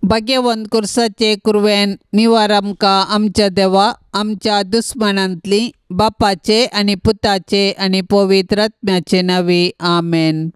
भाग्यवंत कुर्साचे कुरवेन निवार आमकां आमच्या देवा आमच्या दुस्मानांतली बापाचे आनी पुताचे आनी पवित्र आत्म्याचे नांवी आमेन.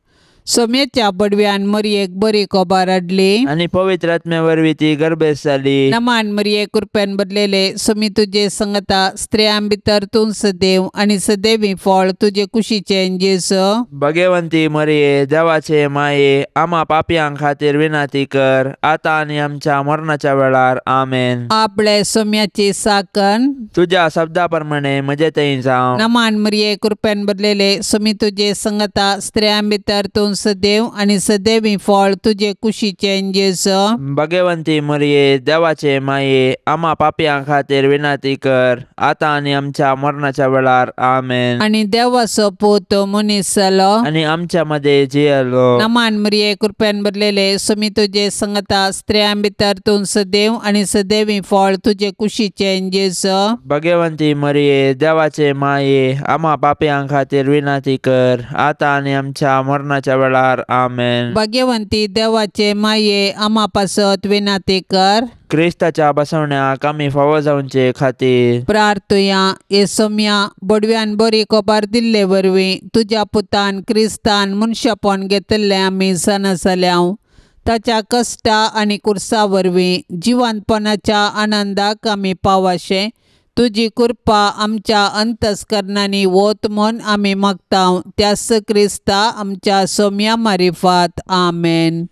सोम्याच्या बडव्यान मरयेक बरी कोबार हाडली आनी पवित्र आत्म्या वरवीं ती गर्भेस्त जाली. नमान मरये कृपेन भरलेले सोमी तुजे संगता स्त्रियां भितर तूं सदैव आनी सदैवी फळ तुजे कुशीचें जेजू. भगवंती मरये देवाचे माये आमा पापयां खातीर विनंती कर आतां आनी आमच्या मरणाच्या वेळार आमेन. आपले सोम्याची साकन तुज्या शब्दा प्रमाणे म्हजे थंय जावं. नमान मरये कृपेन भरलेले सोमी तुजे संगता स्त्रियां भितर तूं सदैव आनी सदैवी फळ तुजे कुशीचें जेजू. भगवंती मरये देवाचे माये आमा पापयां खातीर विनंती कर आतां आनी आमच्या मरणाच्या वेळार आमेन. आनी देवाचो पूत मनीस जालो आनी आमच्या मदें जियेलो. नमान मरये कृपेन भरलेले सोमी तुजे संगता स्त्रियां भितर तूं सदैव आनी सदैवी फळ तुजे कुशीचें जेजू. भगवंती मरये देवाचे माये आमा पापयां खातीर विनंती कर आतां आनी आमच्या मरणाच्या वेळार आमेन. भाग्यवंती देवाचे माये आमा पासत विनंती कर. क्रिस्ताच्या बसवण्याक आमी फावो जावचे खातीर प्रार्थुया. हे सोम्या बडव्यान बरी कोबार दिल्ले वरवीं तुज्या पुतान क्रिस्तान मनशापण घेतिल्लें आमी जाणा जाल्याव. ताच्या कश्टा आनी कुर्सा वरवीं जिवंतपणाच्या आनंदाक आमी पावाशें तुजी कृपा आमच्या अंतस्करणांनी वत म्हूण आमी मागता त्याच क्रिस्ता आमच्या सोम्या मारिफात आमेन.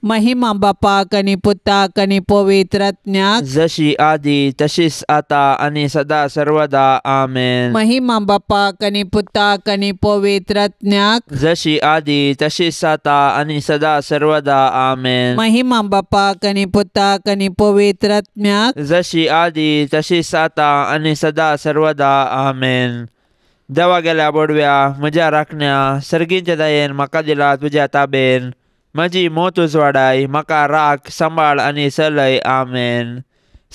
महिमा बापाक आनी पुताक आनी पवित्र आत्म्याक जशी आदी तशीच आता आनी सदा सर्वदा आमेन. महिमा बापाक आनी पुताक आनी पवित्र आत्म्याक जशी आदी तशीच आता आनी सदा सर्वदा आमेन. महिमा बापाक आनी पुताक आनी पवित्र आत्म्याक जशी आदी तशीच आता आनी सदा सर्वदा आमेन. देवा गेल्या बोडव्या म्हज्या राखण्या सर्गींच्या दयेन म्हाका दिला तुज्या ताबेन म्हजी मोत उजवाडाय म्हाका राख सांबाळ आनी चलय आमेन.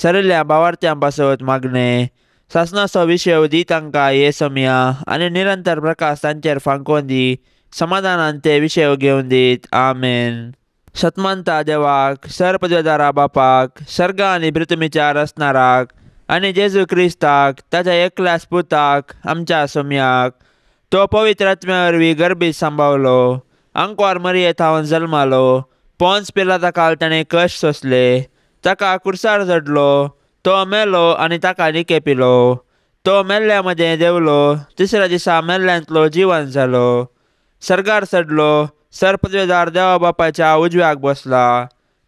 सरिल्ल्या भावार्थ्यां पासत मागणें सासणाचो विशय दी तांकां हे समया आनी निरंतर प्रकाश तांचेर फांकोवन दी समाधानान ते विशय घेवन दीत आमेन. सतमानता देवाक सरपदवेदारा बापाक सर्ग आनी पृथ्वीच्या रचणाराक आनी जेजू क्रिस्ताक ताच्या एकल्याच पुताक आमच्या सोम्याक तो पवित्र आत्म्या वरवीं गर्भीत सांबावलो आंकवार मरये थावन जल्मालो पोन्स पिलाता काल ताणें कश्ट सोंसले ताका कुर्सार चडलो तो मेलो आनी ताका निके पिलो तो मेल्ल्या मदें देंवलो तिसऱ्या दिसा मेल्ल्यांतलो जिवन जालो सर्गार चडलो सरपदवेदार देवा बापाच्या उजव्याक बसला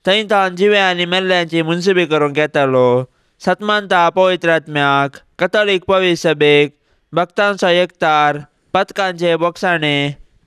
थंय तावन जिव्या आनी मेल्ल्यांची मुनसुबी करूंक येतालो. सतमानता पवित्र आत्म्याक कथोलीक पवित्र सभेक भक्तांचो एकतार पथकांचे बोगसाणे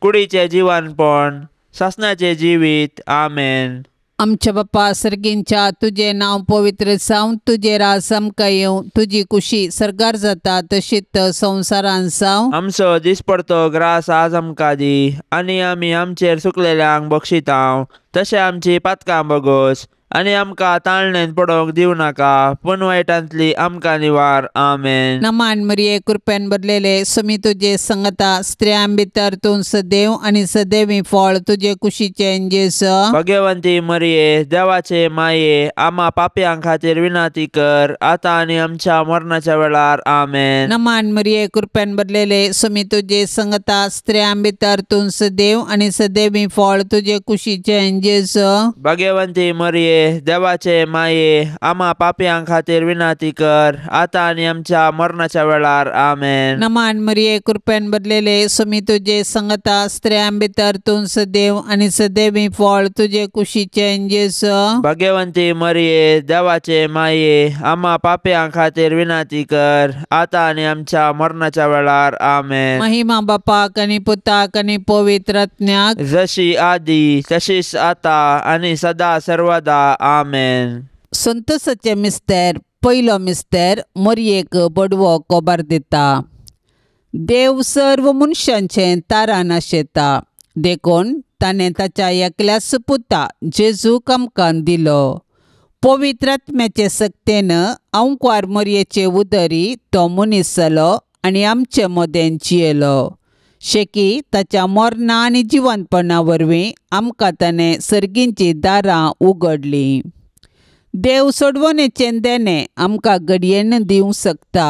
कुडीचें जिवनपण सासणाचें जिवीत आमेन. आमच्या बापा सर्गींच्या तुजें नांव पवित्र जावं तुजें राज आमकां येवं तुजी कुशी सर्गार जाता तशीच संवसारान जावं. आमचो दिसपडतो ग्रास आज आमकां दी आनी आमी आमचेर सुकलेल्यांक बक्षितांव तशें आमची पातकां बगोस आनी आमकां ताळणेन पडोवंक दिवं नाका पूण वायटांतली आमकां निवार आमेन. नमान मरये कृपेन भरलेले सोमी तुजे संगता स्त्रियां भितर तूं सदैव आनी सदैवी फळ तुजे कुशीचें जेजू. भगवंती मरये देवाचे माये आमा पापयां खातीर विनंती कर आतां आनी आमच्या मरणाच्या वेळार आमेन. नमान मरये कृपेन भरलेले सोमी तुजे संगता स्त्रियां भितर तूं सदैव आनी सदैवी फळ तुजे कुशीचें जेजू. भगवंती मरये देवाचे माये आमा पापयां खातीर विनंती कर आतां आनी आमच्या मरणाच्या वेळार आमेन. नमान मरये कृपेन भरलेले सोमी तुजे संगता स्त्रियां भितर तूं सदैव आनी सदैवी फळ तुजे कुशीचें जेजू. भगवंती मरये देवाचे माये आमा पापयां खातीर विनंती कर आतां आनी आमच्या मरणाच्या वेळार आमेन. महिमा बापाक आनी पुताक आनी पवित्र आत्म्याक जशी आदी तशीच आतां आनी सदा सर्वदा आमेन. संतोषाचे मिस्तेर पयलो मिस्तेर मरयेक बडवो कोबार दिता. देव सर्व मनशांचें तारान आशेता देखून ताणें ताच्या एकल्याच पुता जेजूक आमकां दिलो. पवित्र आत्म्याचे सक्तेन आंकवार मरयेचे उदरी तो मनीस जालो आनी आमचे मदें जियेलो. शेकी ताच्या मरणा आनी जिवनपणा वरवीं आमकां ताणें सर्गींचीं दारां उगडलीं. देव सोडवणेचें देणें आमकां घडयेन दिवंक शकता,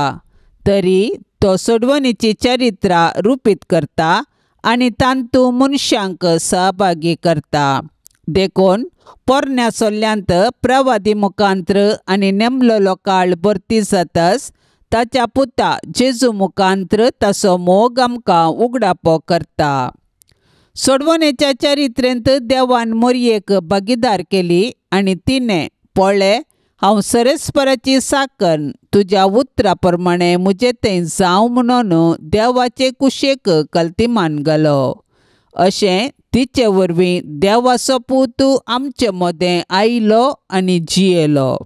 तरी तो सोडवणेची चरित्रां रुपीत करता आनी तांतू मनशांक सहभागी करता. देखून पोरण्या सोल्ल्यांत प्रवादी मुखांत्र आनी नेमलेलो काळ भरती जातच ताच्या पुता जेजू मुखांत्र ताचो मोग आमकां उगडापो करता. सोडवणेच्या चरित्रेंत देवान मोरयेक भागीदार केली आनी तिणें पळय हांव सरस्पराची साकन तुज्या उतरा प्रमाणे म्हजें तें जावं म्हणून देवाचे कुशेक कल्तिमान घालो. अशें तिचे वरवीं देवाचो पूत आमचे मदें आयलो आनी जियेलो.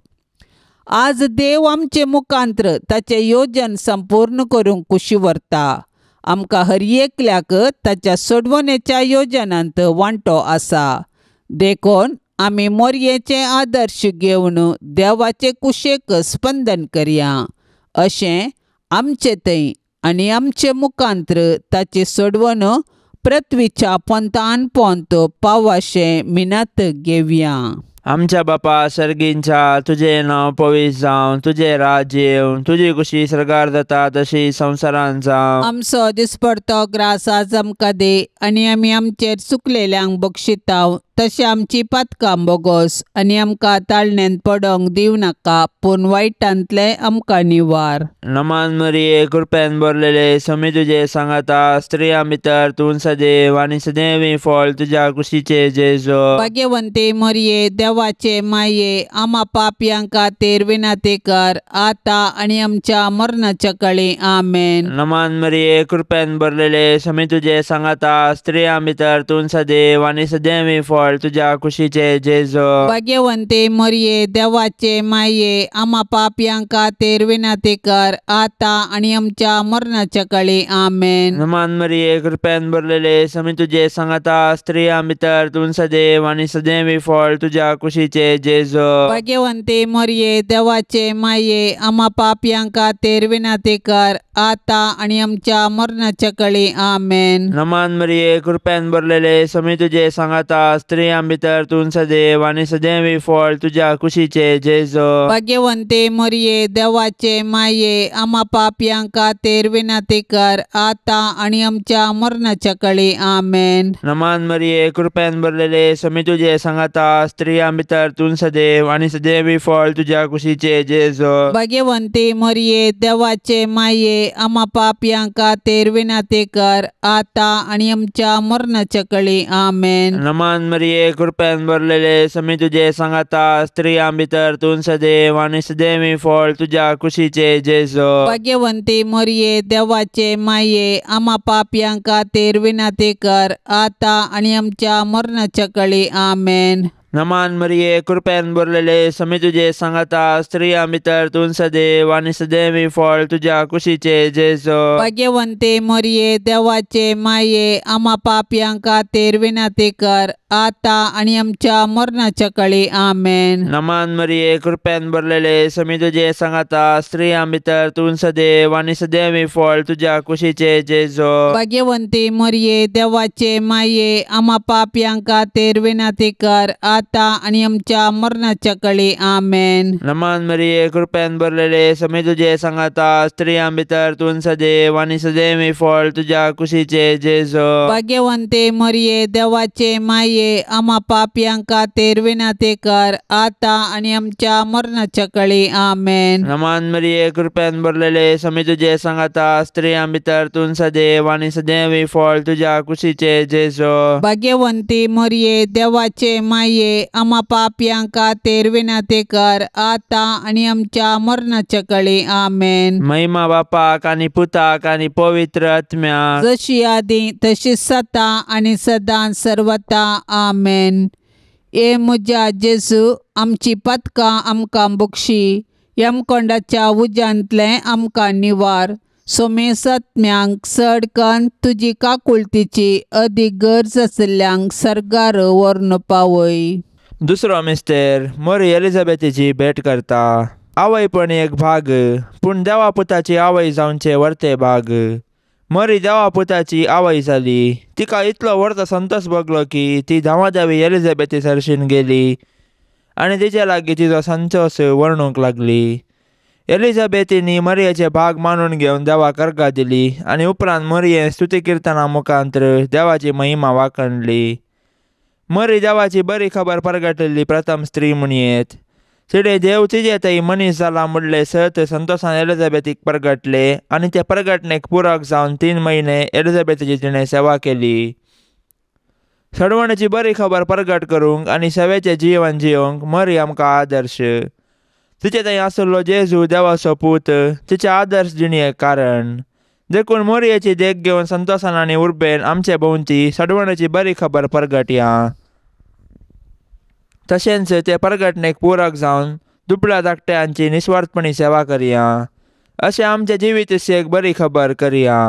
आज देव आमचे मुखांत्र ताचें योजन संपूर्ण करूंक कुशी व्हरता. आमकां हर एकल्याक ताच्या सोडवणेच्या योजनांत वांटो आसा. देखून आमी मोरयेचे आदर्श घेवन देवाचे कुशेक स्पंदन करया. अशें आमचे थंय आनी आमचे मुखांत्र ताची सोडवण पृथ्वीच्या पोंतान पोंत पावाशें मिनात घेवया. आमच्या बापा सर्गींच्या तुजें नांव पवित्र जावं, तुजें राज्य येवं, तुजी कुशी सर्गार जाता तशी संवसारांत जावं. आमचो दिसपडतो ग्रास आज आमकां दी आनी आमी आमचेर चुकलेल्यांक बक्षिताव तशें आमची पातकां बोगोस आनी आमकां ताळण्यांत पडोंक दिवं नाका, पूण वायटांतलें आमकां निवार. नमान मरिये, कृपेन भरलेले, स्वामी तुजे सांगाता, स्त्रियां भितर तूं सदैव आनी सदैव फळ तुज्या कुशीचे जेजू. भाग्यवंती मरिये, देवाचे माये, आमा पापयां खातीर विनंती कर आतां आनी आमच्या मरणाच्या काळी. आमेन. नमान मरिये, कृपेन भरलेले, स्वामी तुजे सांगाता, स्त्रियां भितर तूं सदैव आनी सदैव फळ तुज्या कुशीचे जेजू. भाग्यवंती मरिये, देवाचे माये, आमा पापयां खातीर विनंती कर आतां आनी आमच्या मरणाच्या काळी. आमेन. नमान मरिये, कृपेन भरलेले, स्वामी तुजे सांगाता, स्त्रियां भितर तूं सदैव आनी सदैव फळ तुज्या कुशीचे जेजू. भाग्यवंती मरिये, देवाचे माये, आमा पापयां खातीर विनंती कर आतां आनी आमच्या मरणाच्या काळी. आमेन. नमान मरिये, कृपेन भरलेले, स्वामी तुजे सांगाता, स्त्रियां भितर तूं सदैव आनी सदैव फळ तुज्या कुशीचे जेजू. भाग्यवंती मरिये, देवाचे माये, आमा पापयां खातीर विनंती कर आतां आनी आमच्या मरणाच्या काळी. आमेन. नमान मरिये, कृपेन भरलेले, स्वामी तुजे सांगाता, स्त्रियां भितर तूं सदैव आनी सदैव फळ तुज्या कुशीचे जेजू. भाग्यवंती मरिये, देवाचे माये, आमा पापयां खातीर विनंती कर आतां आनी आमच्या मरणाच्या काळी. आमेन. नमान मरिये, कृपेन भरलेले, स्वामी तुजे सांगाता, स्त्रियां भितर तूं सदैव आनी सदैव फळ तुज्या कुशीचे जेजू. भाग्यवंती मरिये, देवाचे माये, आमा पापयां खातीर विनंती कर आतां आनी आमच्या मरणाच्या काळी. आमेन. नमान मरिये, कृपेन भरलेले, स्वामी तुजे सांगाता, स्त्रियां भितर तूं सदैव आनी सदैव फळ तुज्या कुशीचे जेजू. भाग्यवंती मरिये, देवाचे माये, आमा पापयां खातीर विनंती कर आतां आनी आमच्या मरणाच्या काळी. आमेन. नमान मरिये, कृपेन भरलेले, स्वामी तुजे सांगाता, स्त्रियां भितर तूं सदैव आनी सदैव फळ तुज्या कुशीचे जेजू. भाग्यवंती मरिये, देवाचे माये, आमा पापयां खातीर विनंती कर आतां आनी आमच्या मरणाच्या काळी. आमेन. नमान मरिये, कृपेन भरलेले, स्वामी तुजे सांगाता, स्त्रियां भितर तूं सदैव आनी सदैव फळ तुज्या कुशीचे जेजू. भाग्यवंती मरिये, देवाचे माये, आमा पापयां खातीर विनंती कर आतां आनी आमच्या मरणाच्या काळी. आमेन. नमान मरिये, कृपेन भरलेले, स्वामी तुजे सांगाता, स्त्रियां भितर तूं सदैव आनी सदैव फळ तुज्या कुशीचे जेजू. भाग्यवंती मरिये, देवाचे माये, आमा पापयां खातीर विनंती कर आतां आनी आमच्या मरणाच्या काळी. आमेन. महिमा बापाक आनी पुताक आनी पवित्र आत्म्याक, जशी आदी तशी सदां आनी सदां सर्वता. आमेन. ए म्हज्या जेजू, आमची पातकां आमकां बक्षी, यमकोंडाच्या उज्यांतलें आमकां निवार, सोमेसात्म्यांक चड कन्न तुजी काकुळतीची अदीक गरज आशिल्ल्यांक सर्गार व्हरून पावय. दुसरो मिस्तेर मोरी एलिझाबेथीची भेट करता. आवय पण एक भाग, पूण देवा पुताची आवय जावचे वर्ते भाग. मरी देवा पुताची आवय जाली. तिका इतलो व्हडलो संतोष भोगलो की ती धांवाधावी एलिझाबेथी सरशीन गेली आनी तिचे लागीं तिचो संतोस वर्णूंक लागली. एलिझाबेथीनी मरियेचे भाग मानून घेवन देवाक अर्गां दिली आनी उपरांत मरियेन स्तुती किर्तना मुखांत्र देवाची महिमा वाखणली. मरी देवाची बरी खबर परगटिल्ली प्रथम स्त्री म्हणयेत. तिणें देव तिजे थंय मनीस जाला म्हणलें सत संतोसान एलिझाबेथीक परगटले आनी ते परगटणेक पुरक जावन 3 म्हयने एलिझाबेथीची तिणें सेवा केली. सडवणेची बरी खबर परगट करूंक आनी सेवेचें जिवन जियोंक मरी आमकां आदर्श. तिचे थंय आसलो जेजू देवाचो पूत तिचे आदर्श जिणेक कारण. देखून मोरयेची देख घेवन संतोसान आनी उर्बेन आमचे भोंवती सडवणेची बरी खबर परगटया. तशेंच ते परगटणेक पुरक जावन दुबळ्या धाकट्यांची निस्वार्थपणी सेवा करया. अशें आमच्या जिवीत एक बरी खबर करया.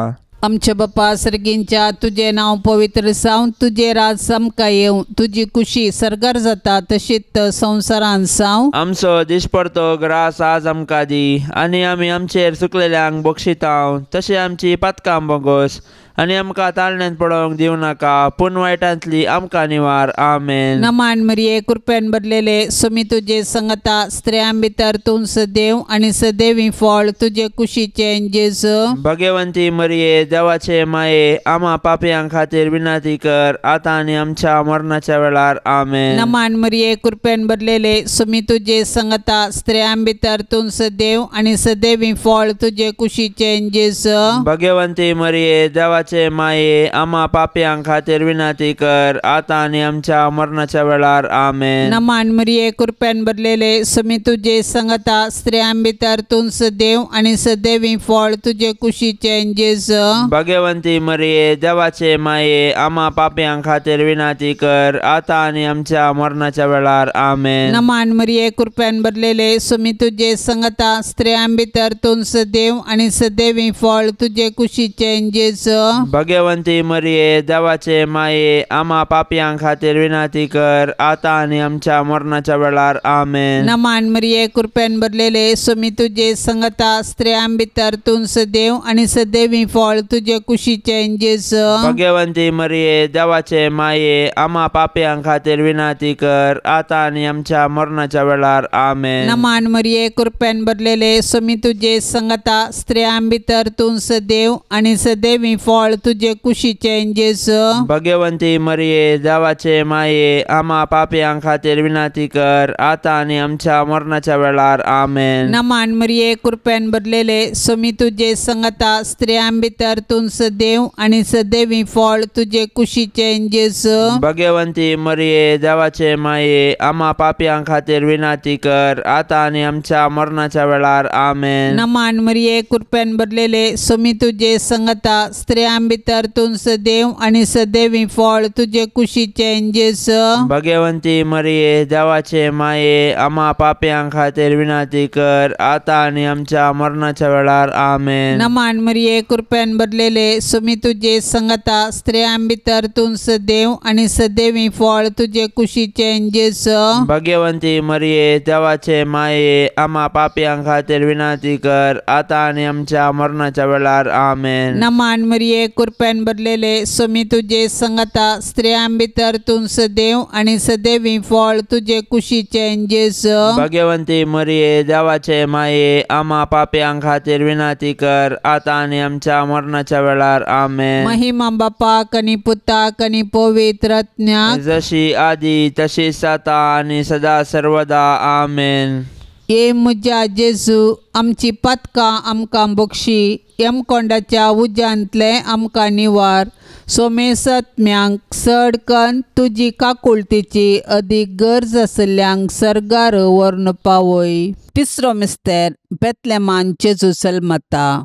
आमच्या बापा सर्गींच्या तुजें नांव पवित्र जावं, तुजें राज आमकां येवं, तुजी कुशी सर्गार जाता तशीच संवसारांत जावं. आमचो दिसपडतो ग्रास आज आमकां दी आनी आमी आमचेर चुकलेल्यांक बक्षितांव तशें आमची पातकां बोगोस आनी आमकां ताळण्यांत पडोवंक दिवं नाका पूण वायटांतली आमकां निवार. आमेन. नमान मरिये, कृपेन भरलेले, स्वामी तुजे संगता, स्त्रियां भितर तूं सदैव आनी सदैवी फळ तुजे कुशीचें जेजू. भगवंती मरिये, देवाचे माये, आमा पापयां खातीर विनंती कर आतां आनी आमच्या मरणाच्या वेळार. आमेन. नमान मरिये, कृपेन भरलेले, स्वामी तुजे संगता, स्त्रियां भितर तूं सदैव आनी सदैवी फळ तुजे कुशीचें जेजू. भगवंती मरिये, देवाचे माये, आमा पापयां खातीर विनंती कर आतां आनी आमच्या मरणाच्या वेळार. आमेन. नमान मरिये, कृपेन भरलेले, स्वामी तुजे संगता, स्त्रियां भितर तूं सदैव आनी सदैवी फळ तुजे कुशीचें जेजू. भगवंती मरिये, देवाचे माये, आमा पापयां खातीर विनंती कर आतां आनी आमच्या मरणाच्या वेळार. आमेन. नमान मरिये, कृपेन भरलेले, स्वामी तुजे संगता, स्त्रियां भितर तूं सदैव आनी सदैवी फळ तुजे कुशीचें जेजू. भगवंती मरिये, देवाचे माये, आमा पापयां खातीर विनंती कर आतां आनी आमच्या मरणाच्या वेळार. आमेन. नमान मरिये, कृपेन भरलेले, स्वामी तुजे संगता, स्त्रियां भितर तूं सदैव आनी सदैवी फळ तुजे कुशीचें जेजू. भगवंती मरिये, देवाचे माये, आमा पापयां खातीर विनंती कर आतां आनी आमच्या मरणाच्या वेळार. आमेन. नमान मरिये, कृपेन भरलेले, स्वामी तुजे संगता, स्त्रियां भितर तूं सदैव आनी सदैवी फळ तुजे कुशीचें जेजू. भगवंती मरिये, देवाचे माये, आमा पापयां खातीर विनंती कर आतां आनी आमच्या मरणाच्या वेळार. आमेन. नमान मरिये, कृपेन भरलेले, स्वामी तुजे संगता, स्त्रियां भितर तूं सदैव आनी सदैवी फळ तुजे कुशीचें जेजू. भगवंती मरिये, देवाचे माये, आमा पापयां खातीर विनंती कर आतां आनी आमच्या मरणाच्या वेळार. आमेन. नमान मरिये, कृपेन भरलेले, स्वामी तुजे संगता, स्त्रियां भितर तूं सदैव आनी सदैवी फळ तुजे कुशीचें जेजू. भगवंती मरिये, देवाचे माये, आमा पापयां खातीर विनंती कर आतां आनी आमच्या मरणाच्या वेळार. आमेन. नमान मरिये, कृपेन भरलेले, स्वामी तुजे संगता, स्त्रियां भितर तूं सदैव आनी सदैवी फळ तुजे कुशीचें जेजू. भगवंती मरिये, देवाचे माये, आमा पापयां खातीर विनंती कर आतां आनी आमच्या मरणाच्या वेळार. आमेन. नमान मरिये, कृपेन भरलेले, स्वामी तुजे संगता, स्त्रियां भितर तूं सदैव आनी सदैवी फळ तुजे कुशीचें जेजू. भगवंती मरिये, देवाचे माये, आमा पापयां खातीर विनंती कर आतां आनी आमच्या मरणाच्या वेळार. आमेन. महिमा बापाक आनी पुताक आनी पवित्र आत्म्याक, जशी आदी तशीच आतां आनी सदा सर्वदा. आमेन. ये म्हज्या जेजू, आमची पातकां आमकां बक्षी, यमकोंडाच्या उज्यांतलें आमकां निवार, सोमेसत्म्यांक चड कन्न तुजी काकुळतीची अदीक गरज आशिल्ल्यांक सर्गार व्हरून पावय. तिसरो मिस्तेर, बेतलेमान जेजू जल्मता.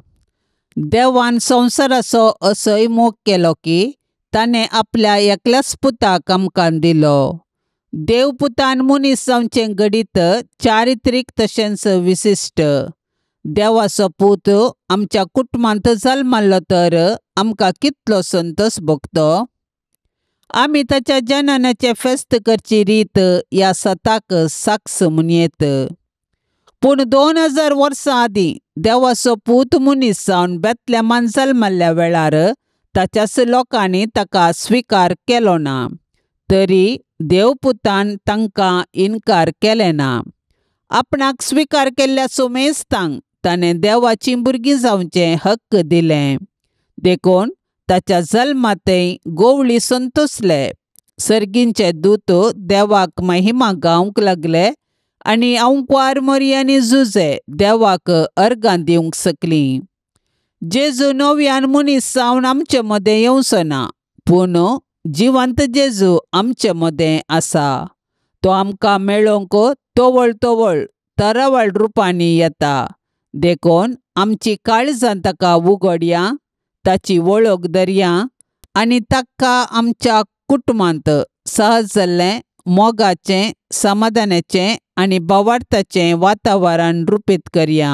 देवान संवसाराचो असोय मोग केलो की ताणें आपल्या एकल्याच पुताक आमकां दिलो. देव पुतान मनीस जावचें घडीत चारित्रीक तशेंच विशिश्ट. देवाचो पूत आमच्या कुटुंबांत जल्मल्लो तर आमकां कितलो संतोस भोगतो. आमी ताच्या जननाचें फेस्त करची रीत ह्या सताक साक्ष म्हणयेत. पूण 2000 वर्सां आदीं देवाचो पूत मनीस जावन बेतलेमान जल्मल्ल्या वेळार ताच्याच लोकांनी ताका स्विकार केलो ना. तरी देवपुतान तांकां इन्कार केलें ना. आपणाक स्विकार केल्ल्या सुमेस्तांक ताणें देवाचीं भुरगीं जावचें हक्क दिलें. देखून ताच्या जल्मांतय गोवळी संतोसले. सर्गींचे दूत देवाक महिमा गावंक लागले आनी अंकवार मोरी आनी जुजे देवाक अर्गां दिवंक शकलीं. जेजू नव्यान मनीस जावन आमचे मदें येवचो ना, पूण जिवंत जेजू आमचे मदें आसा. तो आमकां मेळोवंक तवळ तवळ तरावळ रुपांनी येता. देखून आमची काळजां ताका उगडया, ताची वळख धरया आनी ताका आमच्या कुटुंबांत सहज जाल्लें मोगाचें, समाधानाचें आनी भावार्थाचें वातावरण रुपीत करया.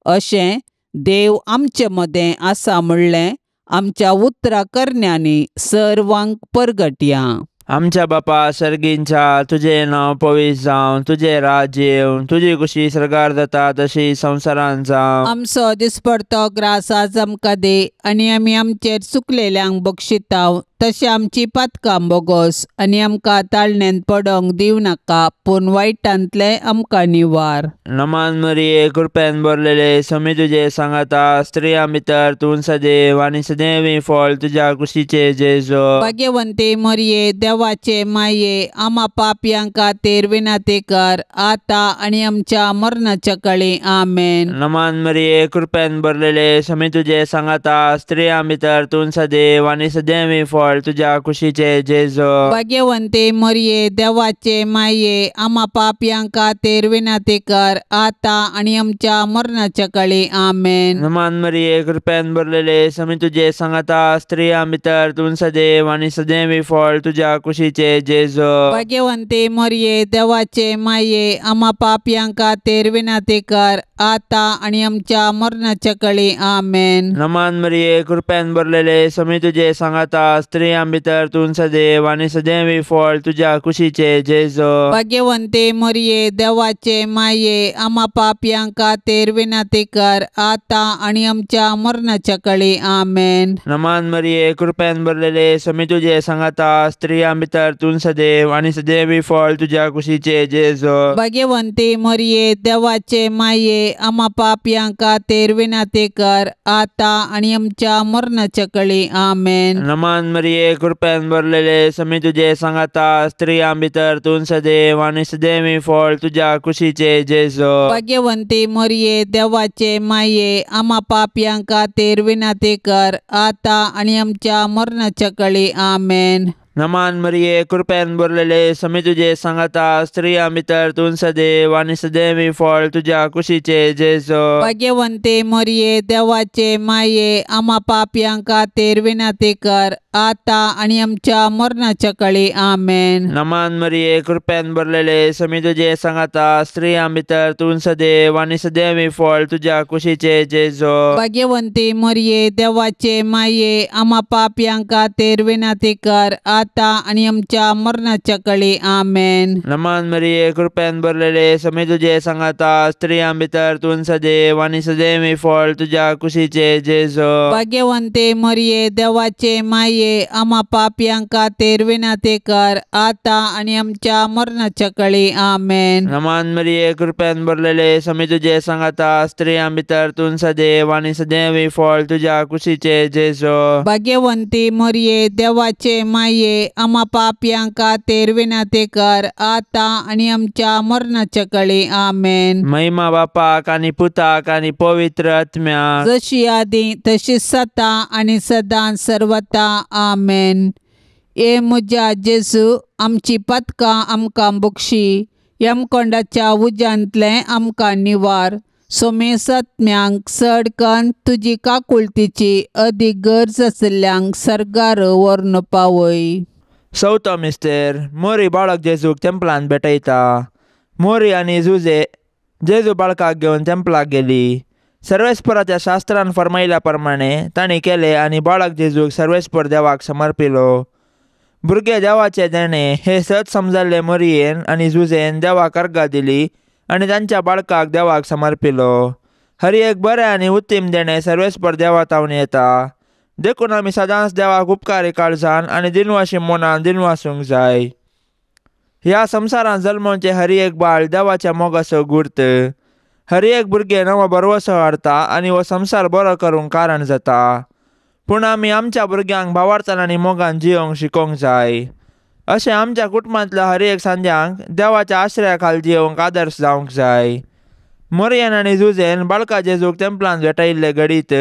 अशें देव आमचे मदें आसा म्हणलें आमच्या उतरा करण्यांनी सर्वांक परगटया. आमच्या बापा सर्गींच्या, तुजें नांव पवित्र जावं, तुजें राज्य येवं, तुजी खुशी सर्गार जाता तशी संवसारांत जावं. आमचो दिसपडतो ग्रास आज आमकां दी आनी आमी आमचेर चुकलेल्यांक बक्षिताव तशें आमची पातकां बोगोस आनी आमकां ताळण्यांत पडोंक दिवं नाका, पूण वायटांतलें आमकां निवार. नमान मरिये, कृपेन भरलेले, स्वामी तुजे सांगाता, स्त्रियां भितर तूं सदैव आनी सदैव फळ तुज्या कुशीचे जेजू. भाग्यवंती मरिये, देवाचे माये, आमा पापयां खातीर विनंती कर आतां आनी आमच्या मरणाच्या काळी. आमेन. नमान मरिये, कृपेन भरलेले, स्वामी तुजे सांगाता, स्त्रियां भितर तूं सदैव आनी सदैव फळ तुज्या कुशीचे जेजू. भाग्यवंती मरिये, देवाचे माये, आमा पापयां खातीर विनंती कर आतां आनी आमच्या मरणाच्या काळी. आमेन. नमान मरिये, कृपेन भरलेले, स्वामी तुजे सांगाता, स्त्रियां भितर तूं सदैव आनी सदैव फळ तुज्या कुशीचे जेजू. भाग्यवंती मरिये, देवाचे माये, आमा पापयां खातीर विनंती कर आतां आनी आमच्या मरणाच्या काळी. आमेन. नमान मरिये, कृपेन भरलेले, स्वामी तुजे सांगाता, स्त्रियां भितर तूं सदैव आनी सदैव फळ तुज्या कुशीचे जेजू. भाग्यवंती मरिये, देवाचे माये, आमा पापयां खातीर विनंती कर आतां आनी आमच्या मरणाच्या काळी. आमेन. नमान मरिये, कृपेन भरलेले, स्वामी तुजे सांगाता, स्त्रियां भितर तूं सदैव आनी सदैव फळ तुज्या कुशीचे जेजू. भाग्यवंती मरिये, देवाचे माये, आमा पापयां खातीर विनंती कर आतां आनी आमच्या मरणाच्या काळी. आमेन. नमान मरिये, कृपेन भरलेले, स्वामी तुजे सांगाता, स्त्रियां भितर तूं सदैव आनी सदैव फळ तुज्या कुशीचे जेजू. भाग्यवंती मरिये, देवाचे माये, आमा पापयां खातीर विनंती कर आतां आनी आमच्या मरणाच्या काळी. आमेन. नमान मरिये, कृपेन भरलेले, स्वामी तुजे सांगाता, स्त्रियां भितर तूं सदैव आनी सदैव फळ तुज्या कुशीचे जेजू. भाग्यवंती मरिये, देवाचे माये, आमा पापयां खातीर विनंती कर आतां आनी आमच्या मरणाच्या काळी. आमेन. नमान मरिये, कृपेन भरलेले, स्वामी तुजे सांगाता, स्त्रियां भितर तूं सदैव आनी सदैव फळ तुज्या कुशीचे जेजू. भाग्यवंती मरिये, देवाचे माये, आमा पापयां खातीर विनंती कर आतां आनी आमच्या मरणाच्या काळी. आमेन. नमान मरिये, कृपेन भरलेले, स्वामी तुजे सांगाता, स्त्रियां भितर तूं सदैव आनी सदैव फळ तुज्या कुशीचे जेजू. भाग्यवंती मरिये, देवाचे माये, आमा पापयां खातीर विनंती कर आतां आनी आमच्या मरणाच्या काळी. आमेन. नमान मरिये, कृपेन भरलेले, स्वामी तुजे सांगाता, स्त्रियां भितर तूं सदैव आनी सदैव फळ तुज्या कुशीचे जेजू. भाग्यवंती मरिये, देवाचे माये, आमा पापयां खातीर विनंती कर आतां आनी आमच्या मरणाच्या काळी. आमेन. महिमा बापाक आनी पुताक आनी पवित्र आत्म्याक, जशी आदी तशी सता आनी सदां सर्वता. आमेन. ए म्हज्या जेजू, आमची पातकां आमकां बक्षी, यमकोंडाच्या उज्यांतलें आमकां निवार, सोमेसात्म्यांक चड कन्न तुजी काकुळतीची अदीक गरज आशिल्ल्यांक सर्गार व्हरून पावय. चवथो मिस्तेर, मोरी बाळक जेजूक तेंपलान भेटयता. मोरी आनी जुजे जेजू बाळकाक घेवन तेंपलाक गेली. सर्वेस्पराच्या शास्त्रान फर्मायल्या प्रमाणे तांणी केले आनी बाळक जेजूक सर्वेस्पर देवाक समर्पिलो. भुरगे देवाचे देणे हे सत समजल्ले मोरयेन आनी जुजेन देवाक अर्गां दिली आनी तांच्या बाळकाक देवाक समर्पिलो. हर एक बरें आनी उत्तीम देणें सर्वेस्पर देवा तावन येता. देखून आमी सदांच देवाक उपकारी काळजान आनी दिनवाशी मनान दिनवासूंक जाय. ह्या संवसारांत जल्मोवचें हर एक बाळ देवाच्या मोगाचो गुर्त. हर एक भुरगें नवो भरवसो हाडटा आनी हो संवसार बरो करूंक कारण जाता. पूण आमी आमच्या भुरग्यांक भावार्थान आनी मोगान जियोंक शिकोवंक जाय. अशें आमच्या कुटुंबांतल्या हर एक सांद्यांक देवाच्या आश्रया खाल जियोंक आदर्श जावंक जाय. मोरयन आनी जुजेन बाळका जेजूक तेंपलान भेटयल्ले घडीत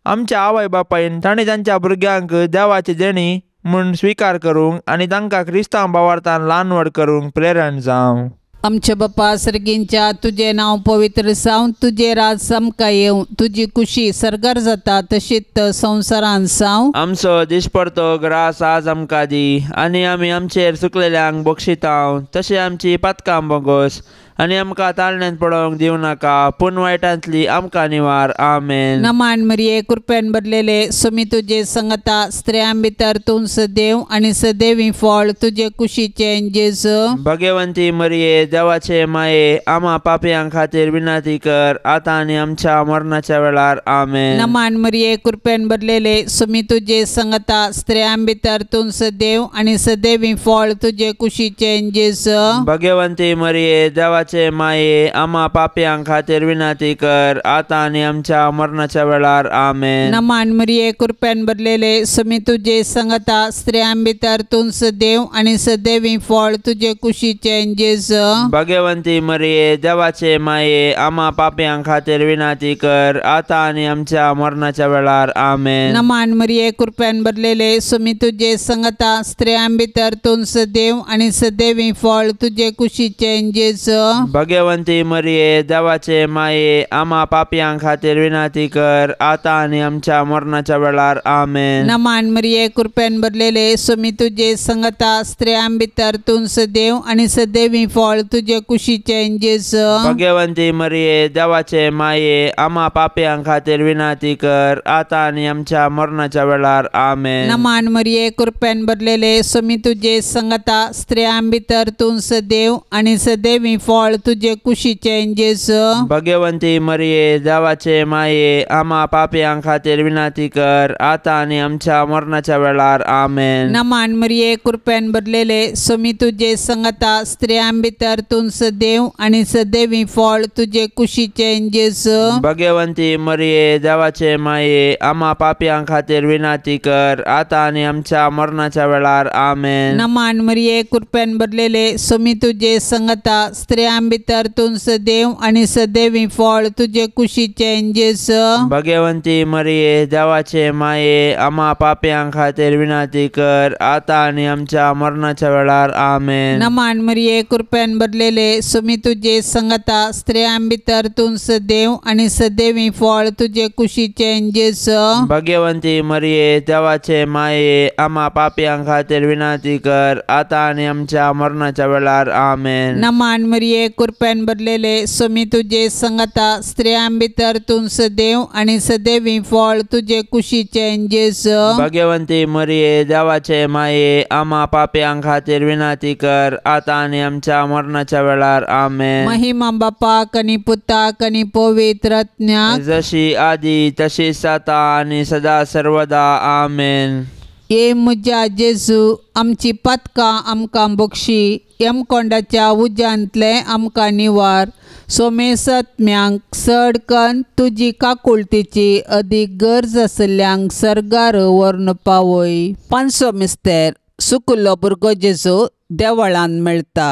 आमच्या आवय बापायन तांणी तांच्या भुरग्यांक देवाची देणी म्हूण स्विकार करूंक आनी तांकां क्रिस्तांव भावार्थान ल्हान व्हड करूंक प्रेरण जावं. आमच्या बापा सर्गींच्या तुजें नांव पवित्र जावं, तुजें राज आमकां येवं, तुजी कुशी सर्गार जाता तशीच संवसारांत जावं. आमचो दिसपडतो ग्रास आज आमकां दी आनी आमी आमचेर चुकलेल्यांक बक्षितांव तशें आमची पातकां बोगोस आनी आमकां ताळण्यांत पडोवंक दिवं नाका पूण वायटांतली आमकां निवार. आमेन. नमान मरिये कृपेन भरलेले सुमी तुजे संगता, स्त्रियां भितर तूं सदैव आनी सदैवी फळ तुजे कुशीचें जेजू. भगवंती मरिये देवाचे माये आमा पापयां खातीर विनंती कर आतां आनी आमच्या मरणाच्या वेळार. आमेन. नमान मरिये कृपेन भरलेले सुमी तुजे संगता, स्त्रियां भितर तूं सदैव आनी सदैवी फळ तुजे कुशीचें जेजू. भगवंती मरिये देवाचे माये आमा पापयां खातीर विनंती कर आतां आनी आमच्या मरणाच्या वेळार. आमेन. नमान मरिये कृपेन भरलेले सुमी तुजे संगता, स्त्रियां भितर तूं सदैव आनी सदैवी फळ तुजे कुशीचें जेजू. भगवंती मरिये देवाचे माये आमा पापयां खातीर विनंती कर आतां आनी आमच्या मरणाच्या वेळार. आमेन. नमान मरिये कृपेन भरलेले सुमी तुजे संगता, स्त्रियां भितर तूं सदैव आनी सदैवी फळ तुजे कुशीचें जेजू. भगवंती मरिये देवाचे माये आमा पापयां खातीर विनंती कर आतां आनी आमच्या मरणाच्या वेळार. आमेन. नमान मरिये कृपेन भरलेले सुमी तुजे संगता, स्त्रियां भितर तूं सदैव आनी सदैवी फळ तुजे कुशीचें जेजू. भगवंती मरिये देवाचे माये आमा पापयां खातीर विनंती कर आतां आनी आमच्या मरणाच्या वेळार. आमेन. नमान मरिये कृपेन भरलेले सुमी तुजे संगता, स्त्रियां भितर तूं सदैव आनी सदैवी फळ तुजे कुशीचें जेजू. भगवंती मरिये देवाचे माये आमा पापयां खातीर विनंती कर आतां आनी आमच्या मरणाच्या वेळार. आमेन. नमान मरिये कृपेन भरलेले सुमी तुजे संगता, स्त्रियां भितर तूं सदैव आनी सदैवी फळ तुजे कुशीचें जेजू. भगवंती मरिये देवाचे माये आमा पापयां खातीर विनंती कर आतां आनी आमच्या मरणाच्या वेळार. आमेन. नमान मरिये कृपेन भरलेले सुमी तुजे संगता, स्त्रियां भितर तूं सदैव आनी सदैवी फळ तुजे कुशीचें जेजू. भगवंती मरिये देवाचे माये आमा पापयां खातीर विनंती कर आतां आनी आमच्या मरणाच्या वेळार. आमेन. नमान मरिये कृपेन भरलेले सुमी तुजे संगता, स्त्रियां भितर तूं सदैव आनी सदैवी फळ तुजे कुशीचें जेजू. भगवंती मरिये देवाचे माये आमा पापयां खातीर विनंती कर आतां आनी आमच्या मरणाच्या वेळार. आमेन. नमान मरिये कृपेन भरलेले सुमी तुजे संगता, स्त्रियां भितर तूं सदैव आनी सदैवी फळ तुजे कुशीचें जेजू. भगवंती मरिये देवाचे माये आमा पापयां खातीर विनंती कर आतां आनी आमच्या मरणाच्या वेळार. आमेन. महिमा बापाक आनी पुताक आनी पवित्र आत्म्याक, जशी आदी तशीच आतां आनी सदा सर्वदा. आमेन. ये म्हज्या जेजू, आमची पातकां आमकां बक्षी, यमकोंडाच्या उज्यांतलें आमकां निवार, सोमेसत्म्यांक चड कन्न तुजी काकुळतीची अदीक गरज आशिल्ल्यांक सर्गार व्हरून पावय. पांचवो मिस्तेर सुकुल्लो भुरगो जेजू देवळान मेळटा.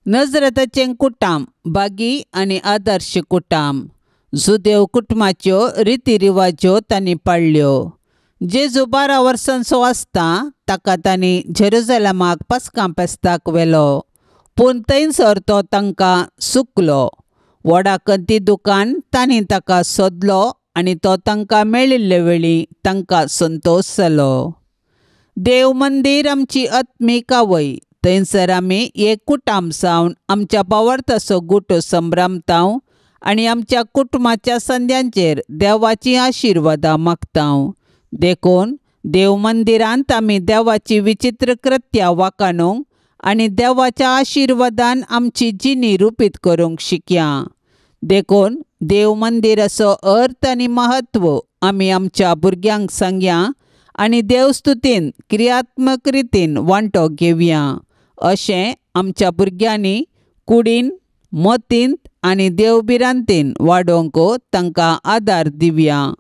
नजरेताचें कुटाम बागी आनी आदर्श कुटाम. जुदेव कुटुंबाच्यो रिती रिवाज्यो तांणी पाळ्ळ्यो. जेजू 12 वर्सांचो आसता ताका तांणी जेरुजलमाक पास्कां फेस्ताक व्हेलो, पूण थंयसर तो तांकां सुकलो. व्हडा कंती दुकान तांणी ताका सोदलो आनी तो तांकां मेळिल्ले वेळी तांकां संतोश जालो. देव मंदीर आमची आत्मीक आवय, थंयसर आमी एक कुटाम जावन आमच्या भावार्थाचो गुटो संभ्रमताव आनी आमच्या कुटुंबाच्या संद्यांचेर देवाची आशिर्वादां मागताव. देखून देव मंदिरांत आमी देवाची विचित्र कृत्या वाखाणूंक आनी देवाच्या आशिर्वादान आमची जिणी रुपीत करूंक शिकया. देखून देव मंदिराचो अर्थ आनी म्हत्व आमी आमच्या भुरग्यांक सांगया आनी देवस्तुतीन क्रियात्मक रितीन वांटो घेवया. अशें आमच्या भुरग्यांनी कुडीन मतींत आनी देवभिरांतीन वाडोवंक तांकां आदार दिवया.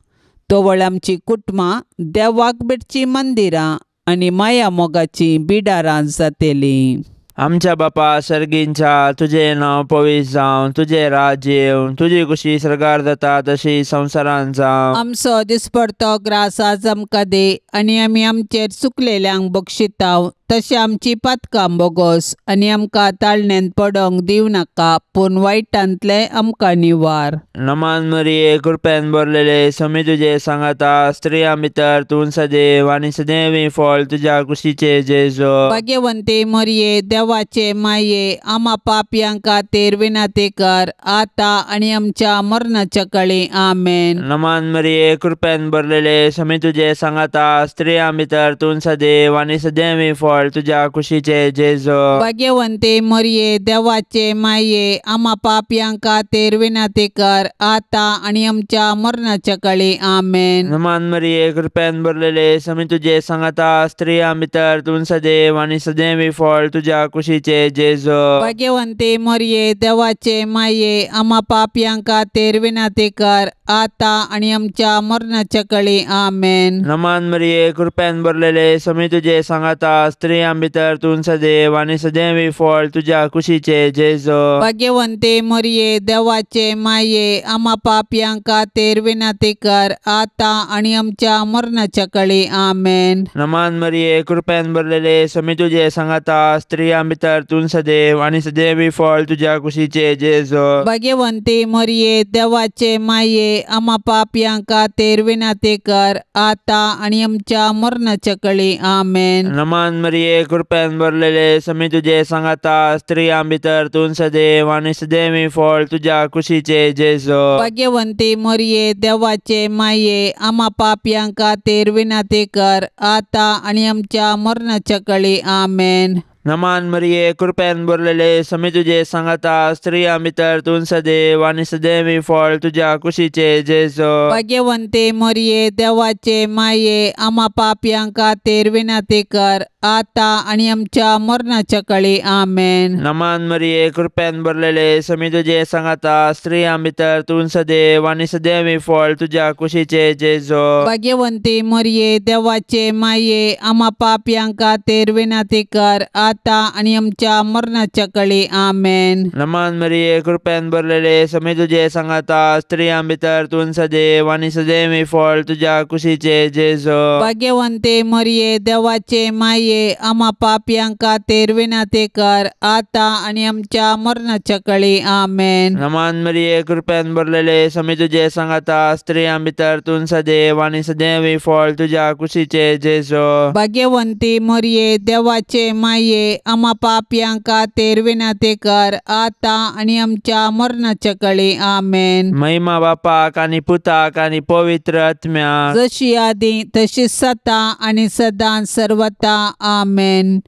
तवळ आमची कुटुंबां देवाक भेटचीं मंदिरां आनी माया मोगाचीं बिडारां जातलीं. आमच्या बापा सर्गींच्या तुजें नांव पवित्र जावं, तुजें राज्य येवं, तुजी खुशी सर्गार जाता तशी संवसारांत जावं. आमचो दिसपडतो ग्रास आज आमकां दी आनी आमी आमचेर चुकलेल्यांक बक्षिताव तशें आमची पातकां बोगोस आनी आमकां ताळण्यांत पडोंक दिवं नाका पूण वायटांतलें आमकां निवार. नमान मरिये कृपेन भरलेले स्वामी तुजे सांगाता, स्त्रियां भितर तूं सदैव आनी सदैवी फळ तुज्या कुशीचे जेजू. भाग्यवंती मरिये देवाचे माये आमा पापयां खातीर विनंती कर आतां आनी आमच्या मरणाच्या काळी. आमेन. नमान मरिये कृपेन भरलेले स्वामी तुजे सांगाता, स्त्रियां भितर तूं सदैव आनी सदैवी फळ तुज्या कुशीचे जेजू. भाग्यवंती मरिये देवाचे माये आमा पापयां खातीर विनंती कर आतां आनी आमच्या मरणाच्या काळी. आमेन. नमान मरिये कृपेन भरलेले स्वामी तुजे सांगाता, स्त्रियां भितर तूं सदैव आनी सदैवी फळ तुज्या कुशीचे जेजू. भाग्यवंती मरिये देवाचे माये आमा पापयां खातीर विनंती कर आतां आनी आमच्या मरणाच्या काळी. आमेन. नमान मरिये कृपेन भरलेले स्वामी तुजे सांगाता, स्त्रियां भितर तूं सदैव आनी सदैवी फळ तुज्या कुशीचे जेजू. भाग्यवंती मरिये देवाचे माये आमा पापयां खातीर विनंती कर आतां आनी आमच्या मरणाच्या काळी. आमेन. नमान मरिये कृपेन भरलेले स्वामी तुजे सांगाता, स्त्रियां भितर तूं सदैव आनी सदैवी फळ तुज्या कुशीचे जेजू. भाग्यवंती मरिये देवाचे माये आमा पापयां खातीर विनंती कर आतां आनी आमच्या मरणाच्या काळी. आमेन. नमान मरिये कृपेन भरलेले स्वामी तुजे सांगाता, स्त्रियां भितर तूं सदैव आनी सदैवी फळ तुज्या कुशीचे जेजू. भाग्यवंती मरिये देवाचे माये आमा पापयां खातीर विनंती कर आतां आनी आमच्या मरणाच्या काळी. आमेन. नमान मरिये कृपेन भरलेले स्वामी तुजे सांगाता, स्त्रियां भितर तूं सदैव आनी सदैवी फळ तुज्या कुशीचे जेजू. भाग्यवंती मरिये देवाचे माये आमा पापयां खातीर विनंती कर आतां आनी आमच्या मरणाच्या काळी. आमेन. नमान मरिये कृपेन भरलेले स्वामी तुजे सांगाता, स्त्रियां भितर तूं सदैव आनी सदैवी फळ तुज्या कुशीचे जेजू. भाग्यवंती मरिये देवाचे माये आमा पापयां खातीर विनंती कर आतां आनी आमच्या मरणाच्या काळी. आमेन. नमान मरिये कृपेन भरलेले स्वामी तुजे सांगाता, स्त्रियां भितर तूं सदैव आनी सदैवी फळ तुज्या कुशीचे जेजू. भाग्यवंती मरिये देवाचे माये आमा पापयां खातीर विनंती कर आतां आनी आमच्या मरणाच्या काळी. आमेन. नमान मरिये कृपेन भरलेले स्वामी तुजे सांगाता, स्त्रियां भितर तूं सदैव आनी सदैवी फळ तुज्या कुशीचे जेजू. भाग्यवंती मरिये देवाचे माये आमा पापयां खातीर विनंती कर आतां आनी आमच्या मरणाच्या काळी. आमेन. महिमा बापाक आनी पुताक आनी पवित्र आत्म्याक, जशी आदी तशी सता आनी सदां सर्वता. आमेन.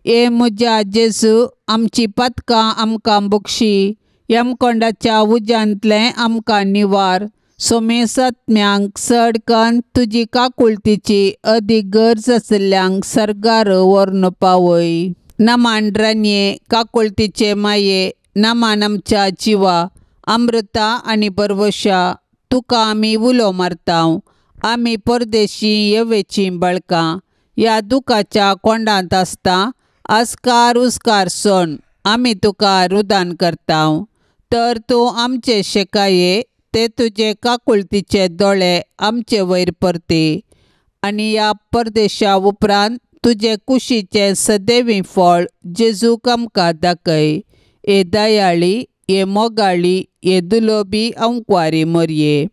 ए म्हज्या जेजू आमची पातकां आमकां बक्षी, यमकोंडाच्या उज्यांतलें आमकां निवार, सोमेसत्म्यांक चड कन्न तुजी काकुळतीची अदीक गरज आशिल्ल्यांक सर्गार व्हरून पावय. नमान रानये काकुळतीचे माये, नमान आमच्या जिवा अमृता आनी बरवशा, तुका आमी उलो मारता. आमी परदेशी येवेचीं बाळकां ह्या दुखाच्या कोंडांत आसता आस्कार उस्कार सोण आमी तुका रुदान करता. तर तूं आमचे शेकाये ते तुजे काकुळतीचे दोळे आमचे वयर परती आनी ह्या परदेशा उपरांत तुजे कुशीचें सदैवी फळ जेजूक आमकां दाखय. ए दयाळी, ए मोगाळी, ए दुलोबी अंकवारी मरये,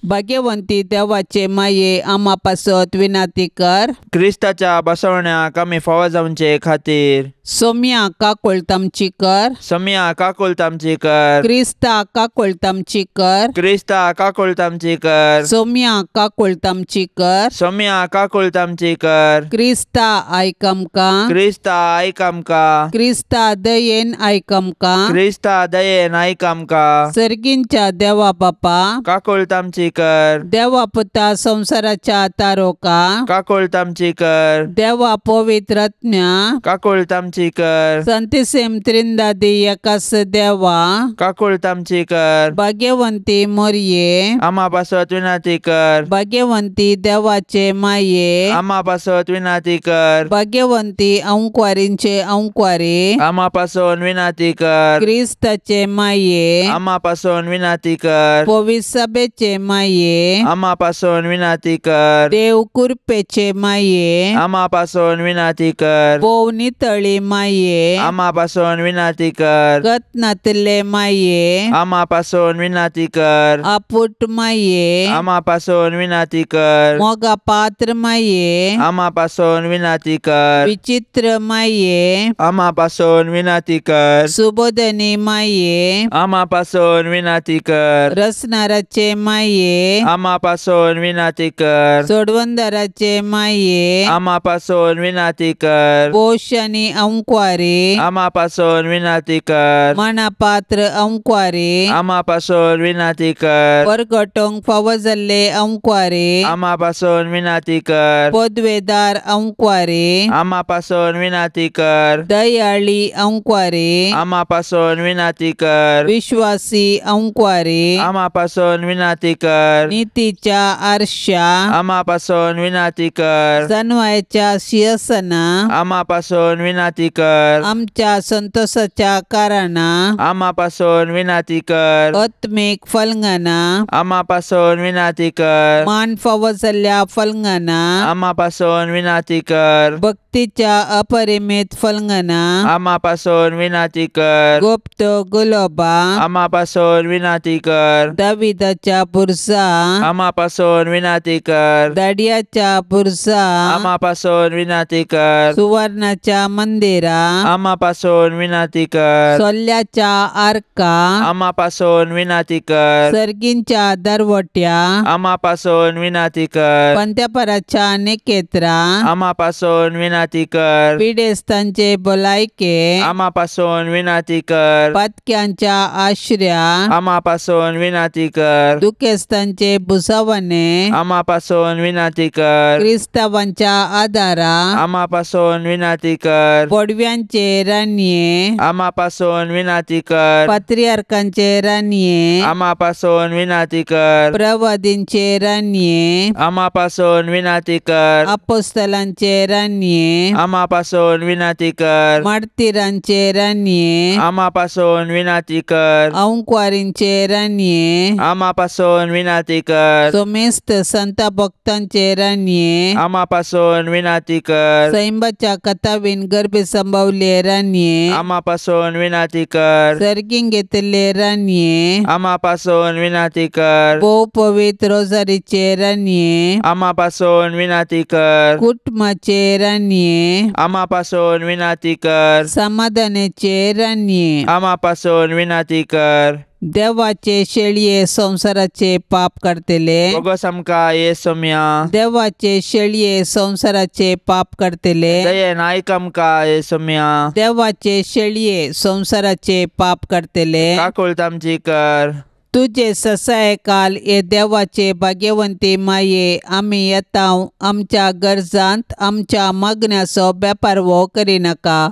भाग्यवंती देवाचे माये आमा पासत विनंती कर. क्रिस्ताच्या बसवण्याक आमी फावो जावचे खातीर सोम्या काकुळट आमची कर. सोम्या काकुळट आमची कर. क्रिस्ता काकुळट आमची कर. क्रिस्ता काकुळट आमची कर. सोम्या काकुळट आमची कर. सोम्या काकुळट आमची कर. क्रिस्ता आयक आमकां. क्रिस्ता आयक आमकां. क्रिस्ता दयेन आयक आमकां. क्रिस्ता दयेन आयक आमकां. सर्गींच्या देवा बापा काकुळट आमची आमची कर। देवा पुता संवसाराच्या तारोका काकुळट आमची कर। देवा पवित्र आत्म्या काकुळट आमची कर। संतिसेम त्रिंदादी एकास देवा काकुळट आमची कर। भाग्यवंती मोरये आमा पासत विनंती कर। भाग्यवंती देवाचे माये आमा पासत विनंती कर। भाग्यवंती अंकवारींचे अंकवारी आमा पासून विनंती कर। क्रिस्ताचे माये आमा पासून विनंती कर। पवित्र सभेचे माये आमा पासून विनंती कर। देव कृपेचे माये आमा पासून विनंती कर। भोव नितळी माये आमा पासून विनंती कर। गत नातिल्ले माये आमा पासून विनंती कर। आपुट माये आमा पासून विनंती कर। मोगा पात्र माये आमा पासून विनंती कर। विचित्र माये आमा पासून विनंती कर। सुबोधनी माये आमा पासून विनंती कर। रसनाराचे माये आमा पासून विनंती कर। सोडवंदराचे माये आमा पासून विनंती कर। पोश आनी अंकवारी आमा पासून विनंती कर। मनापात्र अंकवारी आमा पासून विनंती कर। परगटोंक फावो जाल्ले अंकवारी आमा पासून विनंती कर। पदवेदार अंकवारी आमा पासून विनंती कर। दयाळी अंकवारी आमा पासून विनंती कर। विश्वासी अंकवारी आमा पासून विनंती कर। नीतीच्या आरशा आमा पासून विनंती कर। जनवायच्या शिरसना आमा पासून विनंती कर। आमच्या संतोषाच्या कारणां आमा पासून विनंती कर। आत्मीक फलंगाना आमा पासून विनंती कर। मान फावो जाल्ल्या फलंगाना आमा पासून विनंती कर। भक्तीच्या अपरिमित फलंगाना आमा पासून विनंती कर। गुप्त गुलोबा आमा पासून विनंती कर। दाविदाच्या बुरसा आमा पासून विनंती कर। दाडियाच्या बुरसा आमा पासून विनंती कर। सुवर्णाच्या मंदिरा आमा पासून विनंती कर। सोल्याच्या आर्का आमा पासून विनंती कर। सर्गींच्या दरवट्या आमा पासून विनंती कर। पंत्यापराच्या निकेत्रा आमा पासून विनंती कर। पिडेस्तांचे भलायके आमा पासून विनंती कर। पातक्यांच्या आश्र्या आमा पासून विनंती कर। दुखेस्तांचे भुसावणे आमा पासून विनंती कर। क्रिस्तावांच्या आदारा आमा पासून विनंती कर। पडव्यांचे राणये आमा पासून विनंती कर। पात्रियार्कांचे राणये आमा पासून विनंती कर। प्रवादींचे राणये आमा पासून विनंती कर। अपोस्तलांचे राणये आमा पासून विनंती कर। मार्तीरांचे राणये आमा पासून विनंती कर। अंकवारींचे राणये आमा पासून विनंती कर। सोमेस्त संत भक्तांचे राणये आमा पासून विनंती कर। सैंबाच्या कथावीन गर्भे संभवले राणये आमा पासून विनंती कर। सर्गीं घेतिल्ले राणये आमा पासून विनंती कर। भोव पवित्र रोजारीचे राणये आमा पासून विनंती कर। कुटुंबाचे राणये आमा पासून विनंती कर। समाधानाचे राणये आमा पासून विनंती कर। देवाचे शेळये संवसाराचे पाप करतले बोगस आमकां येसोम्या। देवाचे शेळये संवसाराचे पाप करतले दयेन आयक आमकां येसोम्या। देवाचे शेळये संवसाराचे पाप करतले काकुळट आमची कर। तुजे ससाय काल हे देवाचे भाग्यवंती माये आमी येता आमच्या गरजांत आमच्या मागण्याचो बेपारवो करिनाका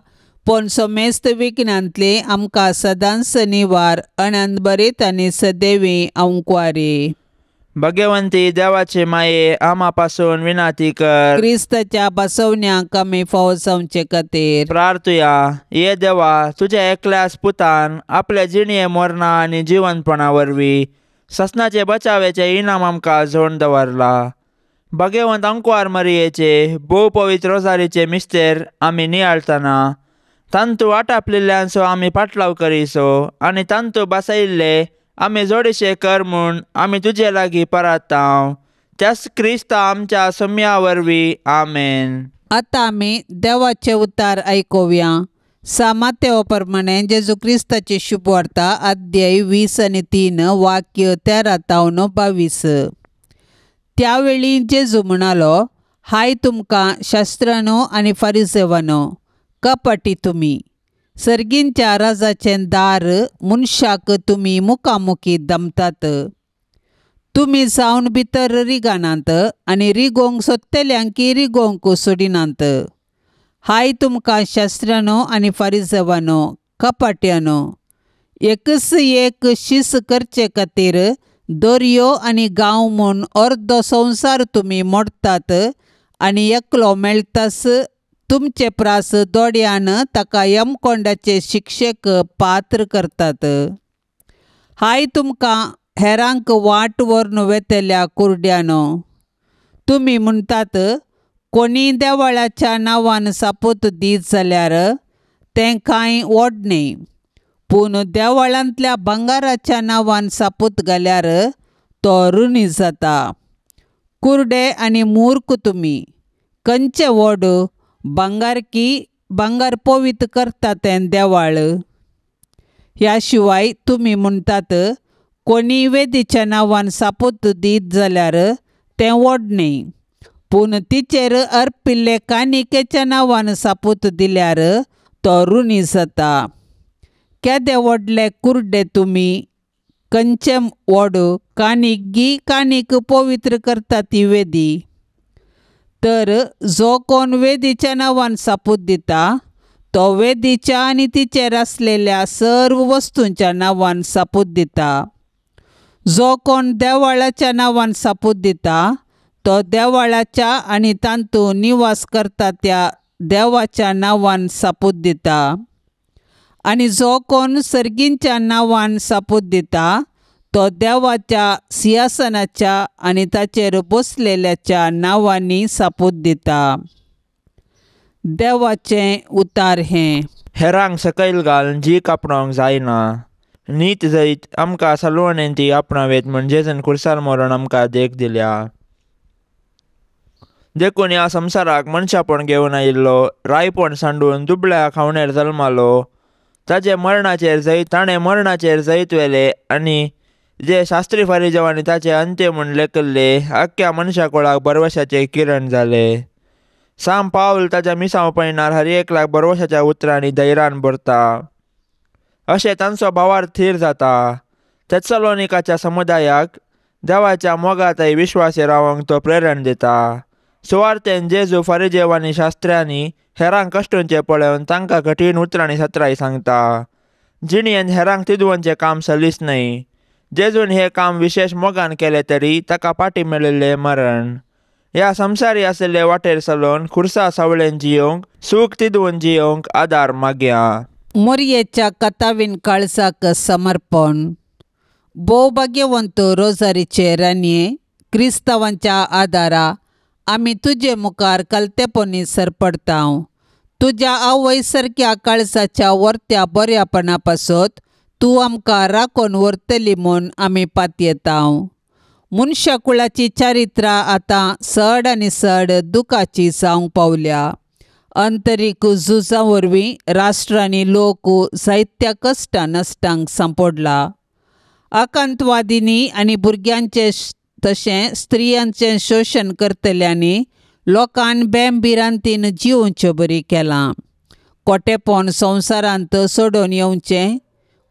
पूण समेस्त विघ्नांतली आमकां सदांच निवार अनंत बरीत आनी सदैवी अंकवारी। भगवंती देवाचे माये आमा पासून विनंती कर। क्रिस्ताच्या बसवण्याक आमी फावो जावचे खातीर प्रार्थुया। ये देवा, तुझ्या एकल्याच पुतान आपल्या जिणये मरणा आनी जिवनपणा वरवीं ससनाचे बचावेचे इनाम आमकां जोडून दवरला। भगवंत अंकवार मरियेचे भोव पवित्र रोजारीचे मिस्तेर आमी नियाळतना तांतू आटापलेल्यांचो आमी पाटलाव करीसो आनी तांतू बसयिल्ले आमी जोडीशे कर म्हूण आमी तुजे लागीं परातांव त्याच क्रिस्ता आमच्या सम्या वरवीं आमेन। आतां आमी देवाचे उतार आयकुया। सामातेव प्रमाणे जेजू क्रिस्ताची शुभवार्ता अध्याय 20 आनी 3 वाक्य 13 तावन 22। त्यावेळी जेजू म्हणालो, हाय तुमकां शास्त्रानो आनी फारिसेवानो, कपटी तुमी, सर्गींच्या राजाचें दार मनशाक तुमी मुखामुखी दमतात। तुमी जावन भितर रिगानात आनी रिगोवंक सोदतल्यांकी रिगोवंक सोडिनात. हाय तुमकां शास्त्रानो आनी फारिजवानो, कपाट्यानो, एकच एक शीस करचे खातीर दर्यो आनी गांव म्हूण अर्दो संवसार तुमी मोडटात आनी एकलो मेळटास तुमचे प्रास दोड्यान ताका यमकोंडाचे शिक्षेक पात्र करतात. हाय तुमकां हेरांक वाट व्हरून वेतल्या कुरड्यानो, तुमी म्हणटात कोणी देवळाच्या नांवान सापूत दीत जाल्यार तें कांय व्हड न्हय, पूण देवळांतल्या भांगाराच्या नांवान सापूत घाल्यार तो ऋणी जाता. कुरडे आनी मूर्ख तुमी, खंयचें व्हड भांगार की भांगार पवित्र करता तें देवाळ? ह्या शिवाय तुमी म्हणटात कोणी वेदीच्या नांवान सापूत दीत जाल्यार तें व्हड न्हय, पूण तिचेर अर्पिल्ले कानिकेच्या नांवान सापूत दिल्यार तो ऋणी जाता. केदे व्हडले कुरडे तुमी, खंयचें व्हड कानीक गी कानीक पवित्र करता ती वेदी? तर जो कोण वेदीच्या नांवान सापूत दिता तो वेदीच्या आनी तिचेर आसलेल्या सर्व वस्तूंच्या नांवान सापूत दिता. जो कोण देवळाच्या नांवान सापूत दिता तो देवळाच्या आनी तातूंत निवास करता त्या देवाच्या नांवान सापूत दिता. आनी जो कोण सर्गींच्या नांवान सापूत दिता तो देवाच्या सिंहासनाच्या आनी ताचेर बसलेल्याच्या नांवांनी सापूत दिता. देवाचें उतार हें. हेरांक सकयल घालून जी कापणोंक जायना, नीत जैत आमकां सलवणेन ती आपणावेत म्हण जेजन खुर्सार मरण आमकां देख दिल्या. देखून ह्या संवसाराक मनशापण घेवन आयिल्लो, रायपण सांडून दुबळ्या खावणेर जल्मालो. ताजे मरणाचेर जैत ताणें मरणाचेर जैत व्हेलें आनी जे शास्त्री फारिजवांनी ताचे अंत्य म्हूण लेखल्ले आख्ख्या मनशा कुळाक बरवशाचें किरण जालें. साम पावल ताच्या मिसांव पयणार हर एकल्याक बरवशाच्या उतरांनी धैर्यान भरता. अशें तांचो भावार्थ थीर जाता. तेत्सलोनिकाच्या समुदायाक देवाच्या मोगांतय विश्वासी रावंक तो प्रेरण दिता. सुवार्थेन जेजू फारिजेवांनी शास्त्र्यांनी हेरांक कश्टोंचें पळोवन तांकां कठीण उतरांनी सत्राय सांगता. जिणेंत हेरांक तिदवंचें काम सलीस न्हय. जेजून हें काम विशेश मोगान केलें तरी ताका फाटीं मेळिल्लें मरण. ह्या संवसारी आशिल्ले वाटेर चलोवन खुर्सा सावळेन जियोवंक, सूख तिदवून जियोवंक आदार मागया. मोरयेच्या कथावीन काळजाक समर्पण. भोव भाग्यवंत रोजारीचे रानये, क्रिस्तांवांच्या आदारा आमी तुजे मुखार कलतेपणी सरपडता. तुज्या आवय सारक्या काळजाच्या वर्त्या बऱ्यापणा पासत तूं आमकां राखून व्हरतली म्हूण आमी पातयेता. मनशाकुळाची चारित्रां आतां चड आनी चड दुखाची जावंक पावल्या. अंतरीक झुजां वरवीं राष्ट्रांनी लोक जायत्या कश्टां नश्टांक सांपडला. आकांतवादींनी आनी भुरग्यांचें तशें स्त्रियांचें शोशण करतल्यांनी लोकान बेम भिरांतीन जिवोवचे बरी केलां. कोटेपण संवसारांत सोडून येवचें,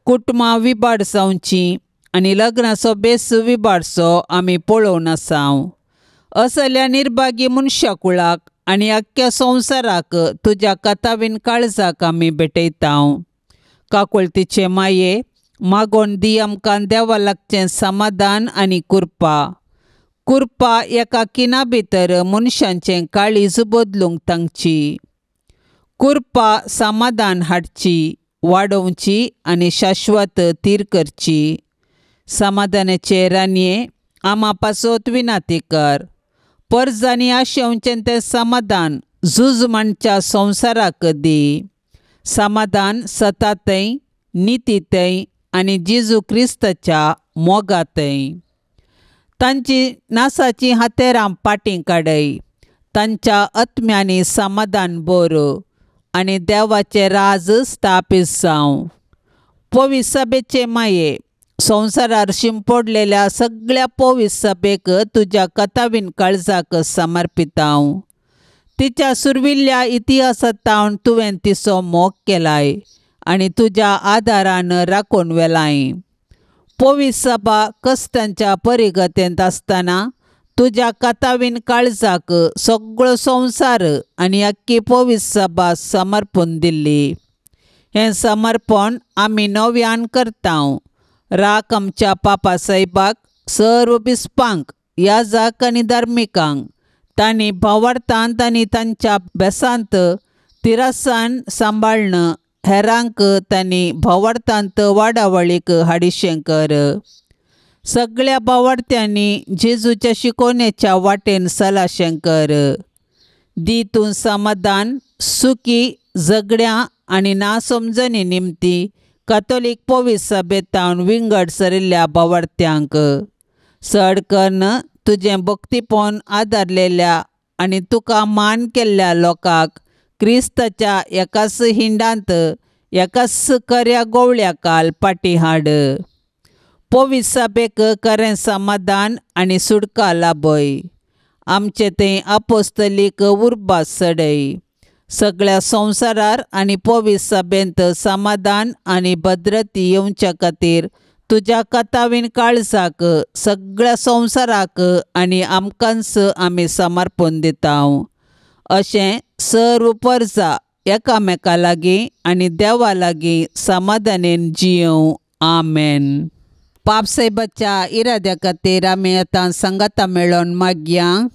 कुटुंबां विबाड जावचीं आनी लग्नाचो बेस विबाडचो आमी पळोवन आसा. असल्या निर्भागी मनशाकुळाक आनी आख्ख्या संवसाराक तुज्या कथावीन काळजाक आमी भेटयता. काकुळतीचे माये, मागोन दी आमकां देवा लागचें समाधान आनी कृपा. कृपा एका किना भितर मनशांचें काळीज बदलूंक तांची. कृपा समाधान हाडची, वाडोवची आनी शाश्वत थीर करची. समाधानाचे रानये, आमा पासत विनाती कर. परजांनी आशेवचें तें समाधान झूज मांडच्या संवसाराक दी. समाधान सतातय, नितीतय आनी जेजू क्रिस्ताच्या मोगातय. तांची नासाचीं हातेरां पाटीं काडय, तांच्या आत्म्यांनी समाधान भर आनी देवाचें राज स्थापीत जावं. पवित्र सभेचे माये, संवसारार शिंपडलेल्या सगळ्या पवित्र सभेक तुज्या कथावीन काळजाक समर्पिता. तिच्या सुरविल्ल्या इतिहासांत तुवें तिचो मोग केलाय आनी तुज्या आदारान राखून व्हेलाय. पवित्र सभा कश्टांच्या परिगतेंत आसतना तुज्या कातावीन काळजाक सगळो संवसार आनी आख्खी पवित्र सभा समर्पण दिल्ली. हें समर्पण आमी नव्यान करता. राख आमच्या पापा साहेबाक, सर्व बिस्पांक, याजक आनी धार्मिकांक, तांणी भावार्थांत आनी तांच्या बेसांत तिरसान सांबाळ्न हेरांक तांणी भावार्थांत वाडावळीक हाडिशें कर. सगळ्या भावार्थ्यांनी जेजूच्या शिकोवणेच्या वाटेन सलाशें कर. दी तूं समाधान, सुखी झगड्यां आनी नासमजणी निमती कातोलीक पवित्र सभेंतावन विंगड सरिल्ल्या भावार्थ्यांक चड करून तुजें भक्तीपण आदारलेल्या आनी तुका मान केल्ल्या लोकांक क्रिस्ताच्या एकाच हिंडांत एकाच खऱ्या गोवळ्या काल पाटी हाड. पवित्र सभेक खरें समाधान आनी सुटका लाभय. आमचे थंय आपोस्तलीक उर्बा चडय. सगळ्या संवसारार आनी पवित्र सभेंत समाधान आनी भद्रती येवच्या खातीर तुज्या कथावीन काळजाक, सगळ्या संवसाराक आनी आमकांच आमी समर्पण दिता. अशें सर्व परजा एकामेका लागीं आनी देवा लागीं समाधानेन जियों. आमेन. पापसाहेबाच्या इराद्या खातीर आमी आतां सांगाता मेळोन मागया.